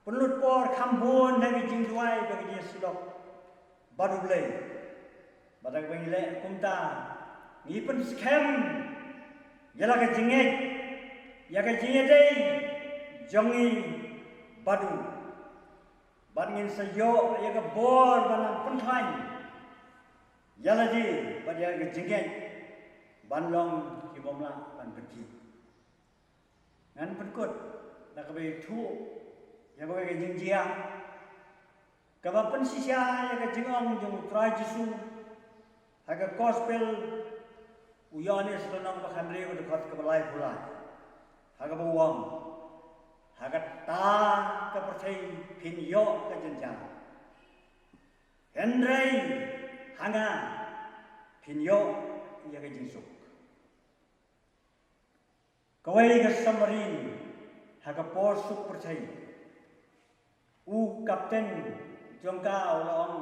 pynlut por kham bun ha ki jingduwai bad ki jingïasyllok bad U Blei. Bad da kaba ngi leh kumta, ngi pynskhem ïa la ka jingngeit, ïa ka jingïadei jong ngi bad u. Bad ngin sa ïoh ïa ka bor ban nang pynkhlaiñ ïa lade bad ïa ka jingngeit ban long ki bym lah ban pynkhih. Ngan pynkut da kaba ïathuh ïa kawei ka jingjia kaba pynshisha ïa ka jingong jong U Trai Jisu ha ka Gospel u Ïoannis lynnong ba khathynriew, ka dkhot kaba laiphew lai, ha kaba u ong, ha kata ka pyrthei phin ïoh ka jynjar, hynrei ha nga phin ïoh ïa ka jingsuk. Kawei ka submarine ha ka por suk pyrthei, u kapten jong ka u la ong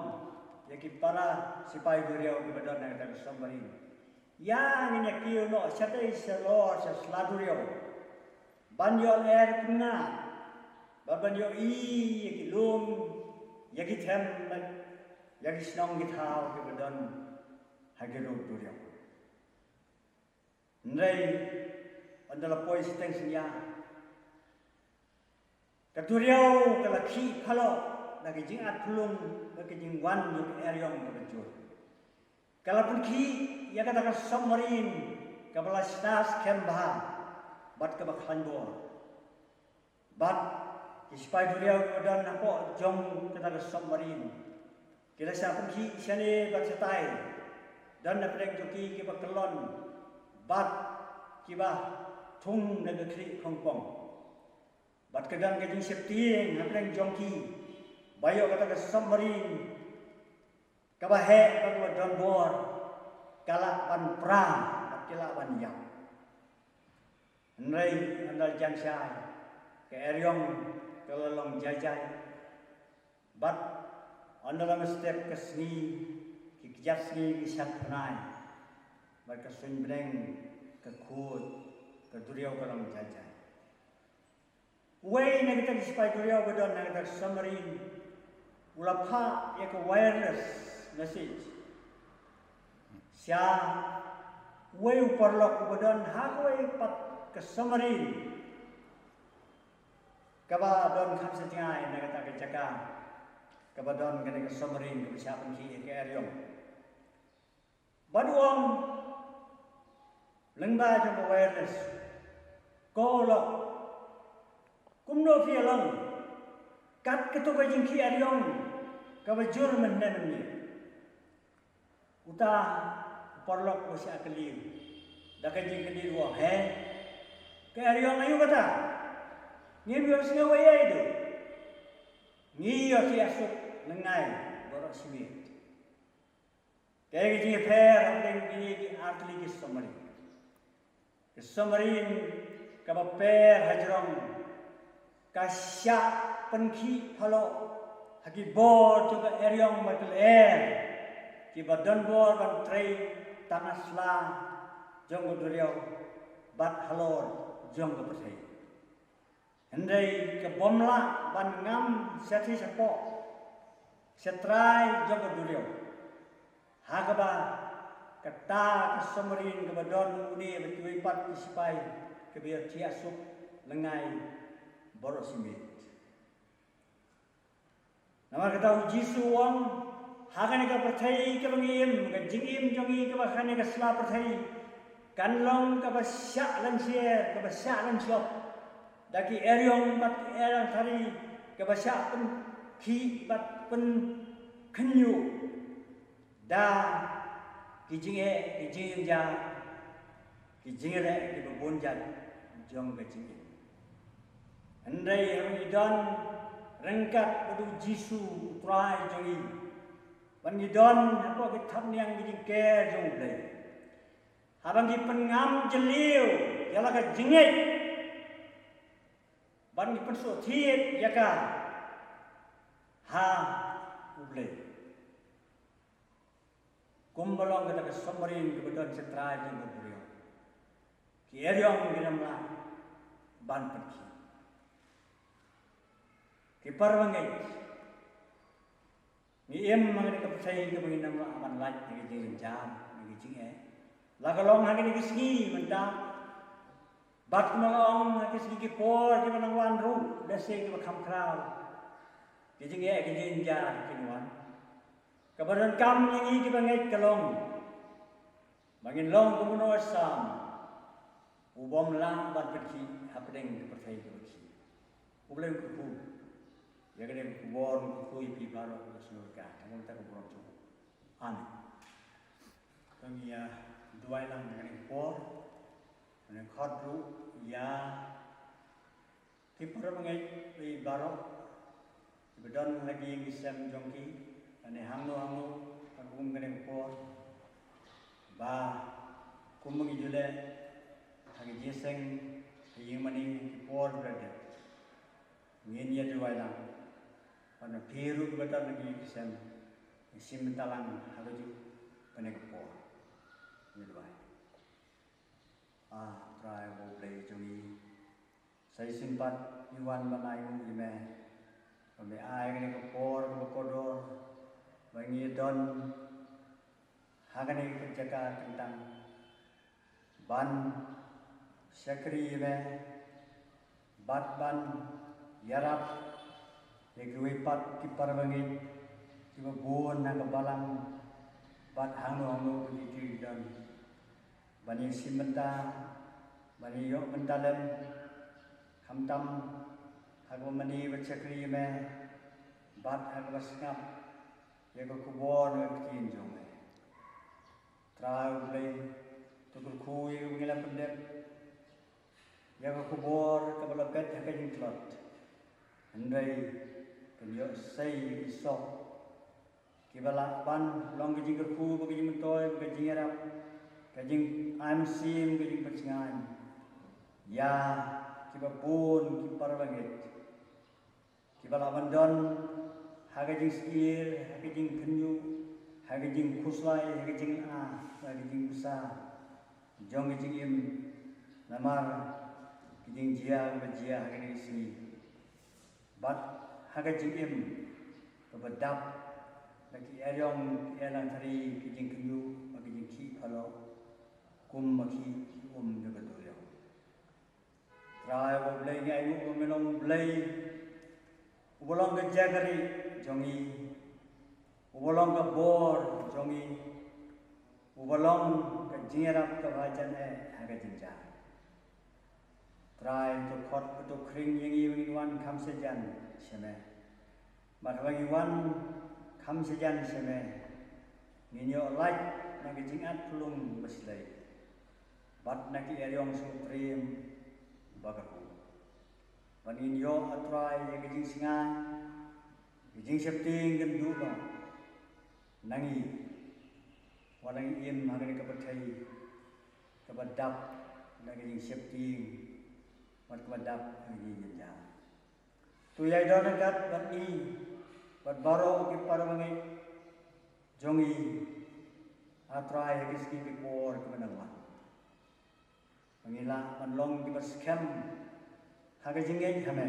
ïa ki para sipai duriaw kiba don ha kata ka submarine, ïa ngin ïa kiew noh shatei shalor sha sla duriaw ban ïoh lyer pynngat bad ban ïohi ïa ki lum, ïa ki them bad ïa ki shnong ki thaw kiba don ha ki rud duriaw. Hynrei ynda la poi shiteng synñia, ka duriaw ka la khih phalok da ka jingat phyllung bad ka jingwan jong ka eriong kaba jur. Ka la pynkhih ïa kata ka submarine kaba la shna skhem bha bad kaba khlaiñ bor. Bad ki sipai duriaw kiba don hapoh jong kata ka submarine ki la shah pynkhih shane bad shatai. Don na pdeng jong ki kiba kyllon bad kiba thung da ka khlieh khongpong. Bad ka don ka jingsheptieng na pdeng jong ki ba ïoh kata ka submarine kaba heh bad kaba don bor ka lah ban pra bad ki lah ban ïap. Hynrei ynda la jan shai, ka eriong ka la long jai jai. Bad ynda la mynstep ka sngi, ki kjat sngi ki shad pynai, bad ka suiñ bneng ka khuid, ka duriaw ka long jai jai. Uwei na kita ki sipai duriaw ba don na kita ki submarine u la phah ïa ka wireless message sha uwei u paralok uba don ha kawei pat ka submarine kaba don kham sa jngai na kata ka jaka kaba don kane ka submarine kaba shah pynkhih ïa ka eriong. Bad u ong lyngba jong ka wireless, ko lok, kumno phi ïa long kat kato ka jingkhih eriong kaba jur mynhynne mynne? Uta u paralok u shah kylli da ka jingkylli u ong, he, ka eriong aïu kata? Ngim ïohsngew ei ei ruh. Ngi ïoh ki ïa suk lyngngai baroh shi miet. Kaei ka jingïapher hapdeng kine ki artylli ki submarine? Ka submarine kaba pher hajrong ka shah pynkhih phalok ha ki bor jong ka eriong bad ka lyer kiba don bor ban trei tang ha sla jong ka duriaw bad halor jong ka pyrthei. Hynrei ka bym lah ban ngam shathie shapoh Sha trai jong ka duriaw, ha kaba kata ka submarine kaba don une bad kiwei pat ki sipai kiba ïathiah suk lyngngai baroh shi miet. Namar kata u Jisu u ong, ha kane ka pyrthei kaba ngi im, ka jingim jong ngi kaba ha kane ka sla pyrthei kan long kaba shah lynsher, kaba shah lynshop da ki eriong bad ki eriong thari, kaba shah pynkhih bad pynkhynñiuh da ki jingeh, ki jingjynjar, ki jingeh, kiba bun jait jong ka jingim. Hynrei haba ngi don ryngkat bad u Jisu u Trai jong ngi, bad ngi don hapoh ki thapniang ki jingker jong U Blei, haba ngi pynngam jylliew ïa la ka jingngeit bad ngi pynsuhthied ïa ka ha U Blei, kumba long kata ka submarine kaba don sha trai jong ka duriaw, ki eriong kim lah ban pynkhih. Ki parabangeit, ngi im ha kane ka pyrthei kaba ngim lah ban lait na ki jingjynjar, na ki jingeh, la ka long ha kine ki sngi mynta, bad kumba nga ong, ha ki sngi ki por kiba nang wan ruh, lehse kiba kham khraw, ki jingeh, ki jingjynjar kin wan. Kaba donkam ïa ngi kiba ngeit ka long ba ngin long kum u Noah Sam, u bym lah ban pynkhih hapdeng ka pyrthei kaba khih. U Blei un kyrkhu ïa kane ka khubor, un kyrkhu ïa phi baroh kiba sngewthuh ïa kata ka burom jong u. Amen. To ngin ïa duwai lang ïa kane ka por, ngin khot ruh ïa ki parabangeit baroh kiba don ha ki ïing ki sem jong ki, lane hangno hangno, ha kum kane ka por, ba kumba ngi ju leh ha ki jingïaseng ha ïing mane ki por ba la dep, ngin ïa duwai lang, bad ma phi ruh kiba don ha ki ïing ki sem, ngin shim bynta lang ha kajuh kane ka por. Ngin duwai. A Trai U Blei jong ngi, sa shisien pat ngi wan ban ainguh ïa me ba me ai kane ka por kaba kordor ba ngi don ha kane ka jaka kyntang ban shakri ïa me bad ban ïarap ïa kiwei pat ki parabangeit kiba bun ha ka balang bad hangno hangno ba ki ju don, ban ïashim bynta, ban ïoh bynta lem, khamtam ha kaba mane ban shakri ïa me bad ha kaba sngap ïa ka khubor ka ktien jong me. Trai U Blei, to kyrkhu ïa kaba ngi la pyndep ïa ka khubor kaba la bet ha ka jingtlot, hynrei kan ïoh sei ïa ki soh kiba lah ban long ka jingkyrkhu, ba ka jingmyntoi, ba ka jingïarap, ka jingai mynsiem, ka jingpynshngaiñ ïa kiba bun ki parabangeit kiba lah ban don ha ka jingsheptieng, ha ka jingkhynñiuh, ha ka jingkhuslai, ha ka jinglah, ha ka jingbsa jong ka jingim namar ka jingjia kaba jia ha kine ki sngi, bad ha ka jingim kaba dap da ki eriong, ki erlang thari, ki jingkhynñiuh bad ki jingkhih phalok kum ma ki um jong ka duriaw. Trai U Blei, ngi ainguh ba me long U Blei uba long ka jaka rieh jong ngi, uba long ka bor jong ngi, uba long ka jingïarap kaba jan eh ha ka jingjia. Trai, to khot, to khring ïa ngi ba ngin wan kham shajan sha me. Bad haba ngi wan kham shajan sha me, ngin ïoh lait na ka jingat pulung bashlei bad na ki eriong sngewtriem ba kyrhuh. Bad ngin ïoh, A Trai, ïa ka jingsngaid, ka jingsheptieng kan duh noh na ngi, wat la ngi im ha kane ka pyrthei kaba dap na ka jingsheptieng bad kaba dap na ka jingjynjar. To ïai don ryngkat bad ngi bad baroh ki parabangeit jong ngi, A Trai, ha ki sngi ki por kiba nang wan, ba ngin lah ban long kiba skhem ha ka jingngeit ha me.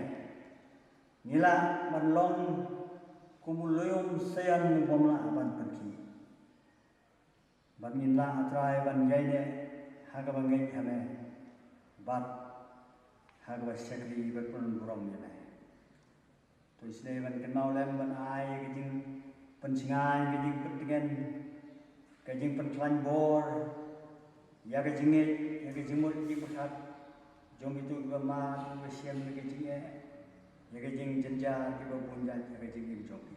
Ngin lah ban long kum u lum sayan u bym lah ban pynkhih. Bad ngin lah, A Trai, ban ïaineh ha kaba ngeit ha me bad ha kaba shakri bad pynburom ïa me. To isynei ban kynmaw lem ban ai ka jingpynshngaiñ, ka jingpyntngen, ka jingpynkhlaiñ bor ïa ka jingngeit, ïa ka jingmut jingpyrkhat jong kito kiba mad, kiba shem ïa ka jingeh, ïa ka jingjynjar kiba bun jait ha ka jingim jong ki.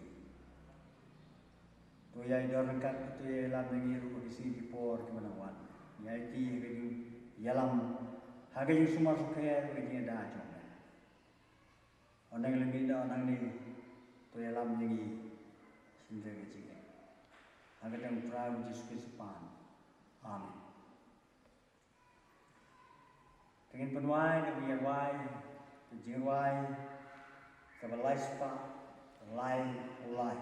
To ïai don ryngkat, to ïalam ïa ngi ruh ha ki sngi ki por kiba nang wan. Ïai ti ha ka jingïalam, ha ka jingsumar sukher, ha ka jingïada jong me. Ong nang lyngngoh, ong nang ni, to ïalam ïa ngi shisien ka jingim. Ha ka kyrteng U Trai Jisu Khrist Pan. Amen. Te ngin pynwai da ka jingrwai, ka jingrwai kaba lai spah laiphew lai.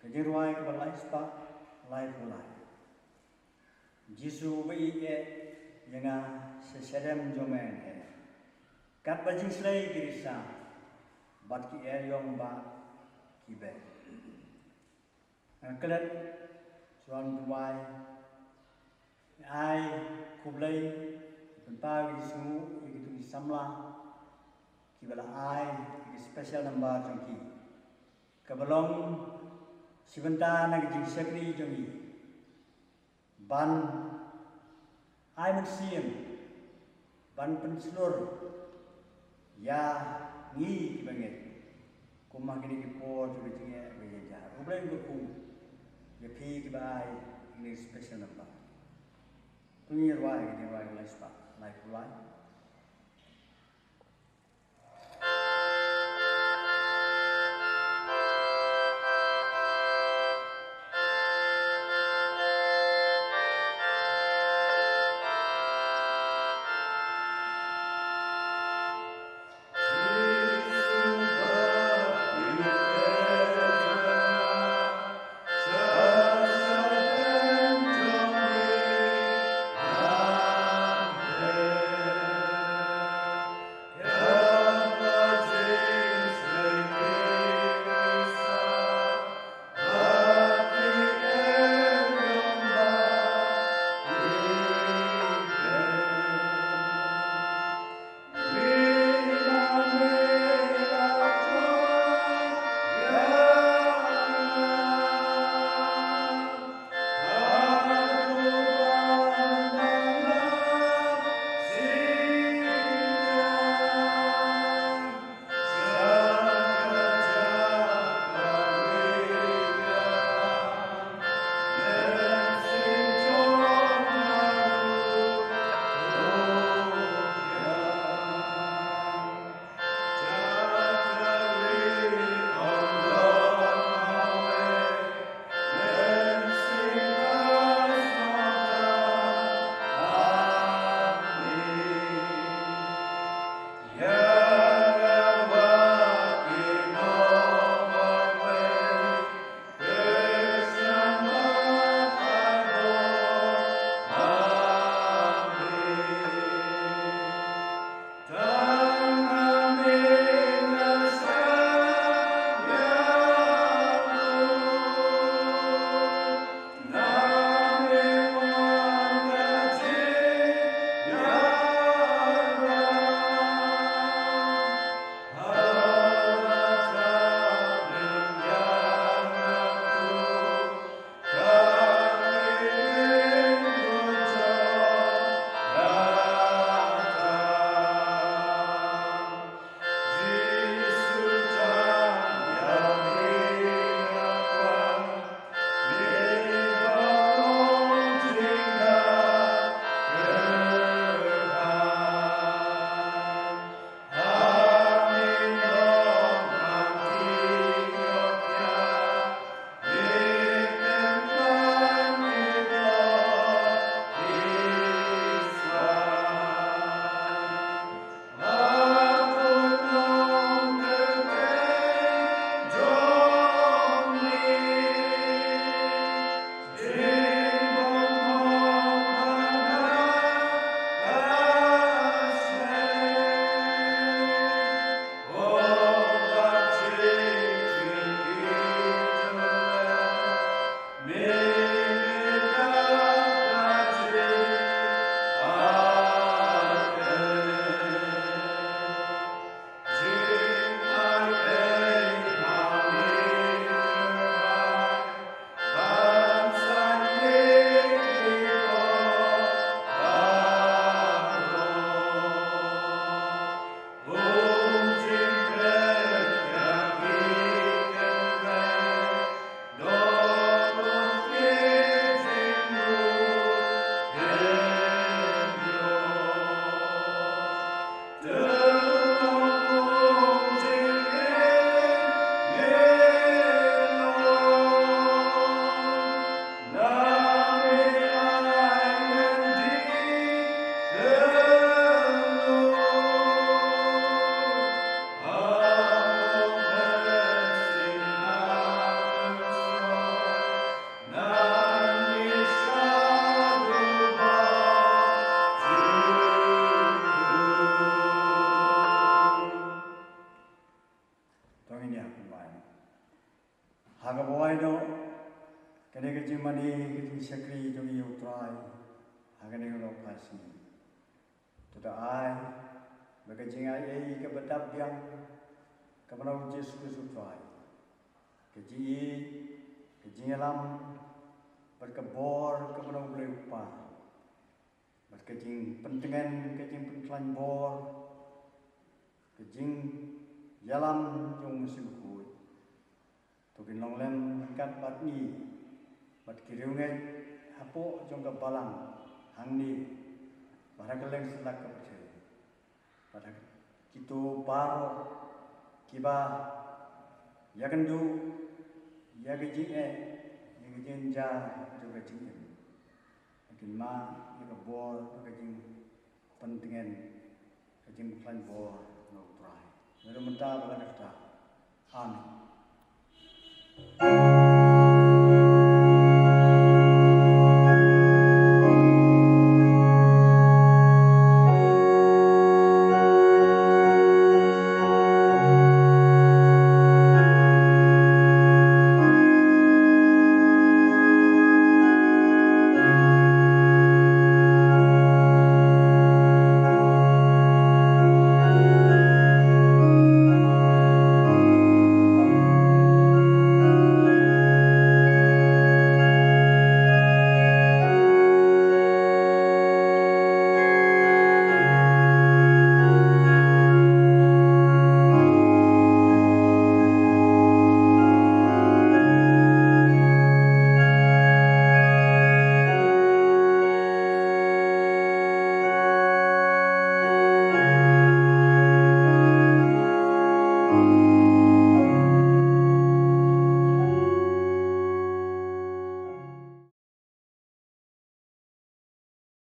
Ka jingrwai kaba lai spah laiphew lai. Jisu ba ïeit ïa nga, sha shadem jong me nga heh. Katba jingslei ki risa bad ki eriong ba ki beh. Nga klet shuwa ban pynwai, ai khublei, pynpaw ïa ki sngur ïa kito ki samla kiba la ai ïa ki special number jong ki, kaba long shi bynta na ka jingshakri jong ngi ban ai mynsiem, ban pynshlur ïa ngi kiba ngeit, kum ha kine ki por jong ka jingeh ba ïaineh. U Blei un kyrkhu ïa phi kiba ai kine ki special number. To ngin rwai ka jingrwai kaba lai spah laiphew lai. Ha kaba wai noh, kane ka jingmane, ka jingshakri jong ngi ïa u Trai ha kane ka lok ka sngi. To da ai ba ka jingaiei kaba dap biang kaba na u Jisu Khrist u Trai, ka jingïeit, ka jingïalam bad ka bor kaba na u Blei u Kpa, bad ka jingpyntngen, ka jingpynkhlaiñ bor, ka jingïalam jong u Mynsiem Bakhuid, to kin long lem ryngkat bad ngi bad ki riewngeit hapoh jong ka balang hangne bad ha kylleng satlak ka pyrthei, bad ha kito baroh kiba ïakynduh ïa ka jingeh, ïa ka jingjynjar jong ka jingim. Kin mad ïa ka bor, ka jingpyntngen, ka jingpynkhlaiñ bor na u Trai. Naduh mynta bad la ka kata. Amen.